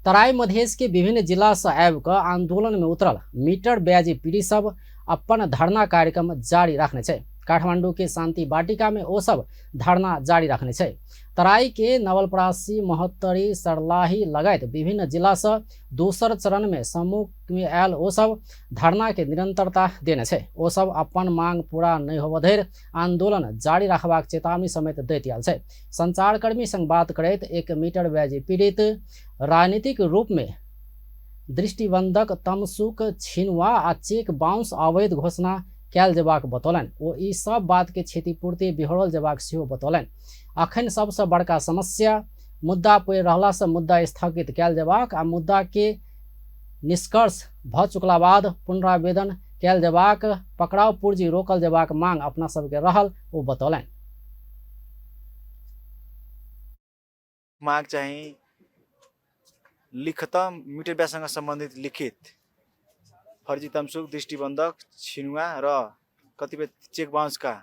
तराई मधेश के विभिन्न जिला से आबि कऽ आंदोलन में उतरल मीटर ब्याजी पीड़ित सब अपन धरना कार्यक्रम जारी रखने छै। काठमांडू के शांति वाटिका में ओ सब धरना जारी रखने छै। तराई के नवलपरासी, महोत्तरी, सरलाही लगायत विभिन्न जिला से दोसर चरण में समूह में आयल ओ सब धरना के निरंतरता देने छै। ओ सब अपन मांग पूरा नहि होबऽ धरि आंदोलन जारी रखबाक चेतावनी समेत दैत आयल छै। संचारकर्मी संग बात करैत एक मीटर ब्याजी पीड़ित राजनीतिक रूप में दृष्टिबंधक, तमसुक, छिनुआ आ चेक बाउंस अवैध घोषणा कयल जेबाक बतौलनि। ओ ई सब बात के क्षतिपूर्ति बिहोरल जेबाक सेहो बतौलनि। अखन सबसँ बड़का समस्या मुद्दा पड़ि रहला से मुद्दा स्थगित कयल जेबाक आ मुद्दा के निष्कर्ष भऽ चुकला बाद पुनरावेदन कयल जेबाक, पकड़ाव पुर्जी रोकल जेबाक मांग अपना सबके रहल ओ बतौलनि। माग चाहिँ लिखत मिटर ब्याजसँग सम्बन्धित लिखित फर्जी तमसुक, दृष्टिबन्धक, छिनुवा र कतिपय चेक बाउन्सका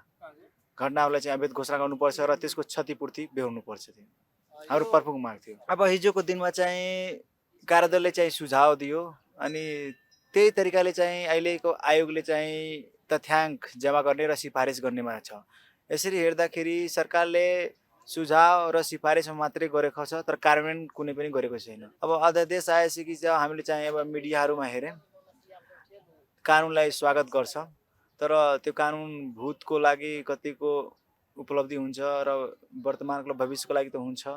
घटनाहरूलाई चाहिँ अवैध घोषणा गर्नुपर्छ र त्यसको क्षतिपूर्ति बेहोर्नुपर्छ। थियो हाम्रो प्रमुख माग थियो। अब हिजोको दिनमा चाहिँ कार्यदलले चाहिँ सुझाव दियो अनि त्यही तरिकाले चाहिँ अहिलेको आयोगले चाहिँ तथ्याङ्क जम्मा गर्ने र सिफारिस गर्नेमा छ। यसरी हेर्दाखेरि सरकारले सुझाव र सिफारिसमा मात्रै गरेको छ, तर कार्यान्वयन कुनै पनि गरेको छैन। अब अध्यादेश आएपछि चाहिँ हामीले चाहिँ अब मिडियाहरूमा हेऱ्यौँ, कानुनलाई स्वागत गर्छ, तर त्यो कानुन भूतको लागि कतिको उपलब्धि हुन्छ र वर्तमानको भविष्यको लागि त हुन्छ।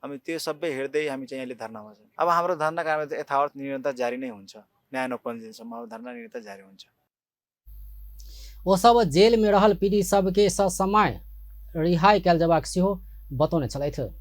अनि त्यो सबै हेर्दै हामी चाहिँ अहिले धरनामा छौँ। अब हाम्रो धरना कार्यक्रम यथावत निरन्तर जारी नै हुन्छ। न्याय नपाउन्जेलसम्म हाम्रो धरना निरन्तर जारी हुन्छ। ओ सब जेल में रहल पीड़ित सबके ससमय रिहाई कयल जेबाक सेहो बतौने छलथि।